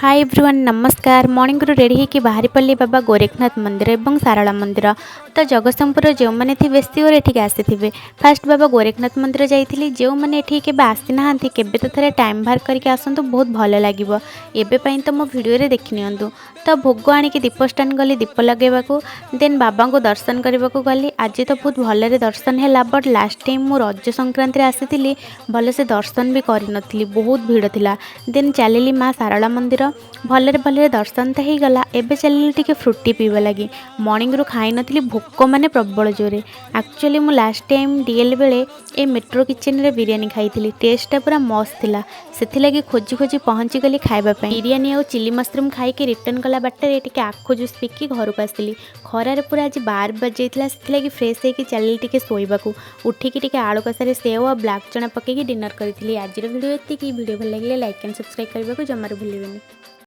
High everyone, ନମସ୍କାର। ମର୍ଣ୍ଣିଂରୁ ready ହେଇକି ବାହାରି ପଡ଼ିଲି ବାବା ଗୋରେଖନାଥ ମନ୍ଦିର ଏବଂ ଶାରଳା ମନ୍ଦିର। ତ ଜଗତସିଂହପୁର ଯେଉଁମାନେ ଥିବେ, ସିଓର ଏଠିକି ଆସିଥିବେ। ଫାଷ୍ଟ ବାବା ଗୋରେଖନାଥ ମନ୍ଦିର ଯାଇଥିଲି। ଯେଉଁମାନେ ଏଠିକି କେବେ ଆସିନାହାନ୍ତି, କେବେ ତ ଥରେ ଟାଇମ୍ ବାହାର କରିକି ଆସନ୍ତୁ, ବହୁତ ଭଲ ଲାଗିବ। ଏବେ ପାଇଁ ତ ମୋ ଭିଡ଼ିଓରେ ଦେଖିନିଅନ୍ତୁ। ତ ଭୋଗ ଆଣିକି ଦୀପ ଷ୍ଟାଣ୍ଡ ଗଲି ଦୀପ ଲଗାଇବାକୁ, ଦେନ୍ ବାବାଙ୍କୁ ଦର୍ଶନ କରିବାକୁ ଗଲି। ଆଜି ତ ବହୁତ ଭଲରେ ଦର୍ଶନ ହେଲା, ବଟ୍ ଲାଷ୍ଟ ଟାଇମ୍ ମୁଁ ରଜ ସଂକ୍ରାନ୍ତିରେ ଆସିଥିଲି, ଭଲସେ ଦର୍ଶନ ବି କରିନଥିଲି, ବହୁତ ଭିଡ଼ ଥିଲା। ଦେନ୍ ଚାଲିଲି ମା ଶାରଳା ମନ୍ଦିର। ଭଲରେ ଭଲରେ ଦର୍ଶନ ତ ହେଇଗଲା। ଏବେ ଚାଲିଲି ଟିକେ ଫ୍ରୁଟି ପିଇବା ଲାଗି। ମର୍ଣ୍ଣିଂରୁ ଖାଇନଥିଲି, ଭୋକ ମାନେ ପ୍ରବଳ ଜୋରେ। ଆକ୍ଚୁଆଲି ମୁଁ ଲାଷ୍ଟ ଟାଇମ୍ ଡିଏଲ୍ ବେଳେ ଏ ମେଟ୍ରୋ କିଚେନରେ ବିରିୟାନୀ ଖାଇଥିଲି। ଟେଷ୍ଟଟା ପୁରା ମସ୍ତ ଥିଲା। ସେଥିଲାଗି ଖୋଜି ଖୋଜି ପହଞ୍ଚିଗଲି ଖାଇବା ପାଇଁ। ବିରିୟାନୀ ଆଉ ଚିଲି ମସରୁମ୍ ଖାଇକି ରିଟର୍ନ କଲା ବାଟରେ ଟିକେ ଆଖୁ ଜୁସ୍ ପିଇକି ଘରକୁ ଆସିଲି। ଖରାରେ ପୁରା ଆଜି 12 ବାଜିଯାଇଥିଲା, ସେଥିଲାଗି ଫ୍ରେଶ୍ ହେଇକି ଚାଲିଲି ଟିକେ ଶୋଇବାକୁ। ଉଠିକି ଟିକେ ଆଳୁ କଷାରେ ସେଓ ଆଉ ବ୍ଲାକ୍ ଚଣା ପକେଇକି ଡିନର୍ କରିଥିଲି। ଆଜିର ଭିଡ଼ିଓ ଏତିକି। ଭିଡ଼ିଓ ଭଲ ଲାଗିଲେ ଲାଇକ୍ ଆଣ୍ଡ ସବସ୍କ୍ରାଇବ୍ କରିବାକୁ ଜମାରୁ ଭୁଲିବେନି।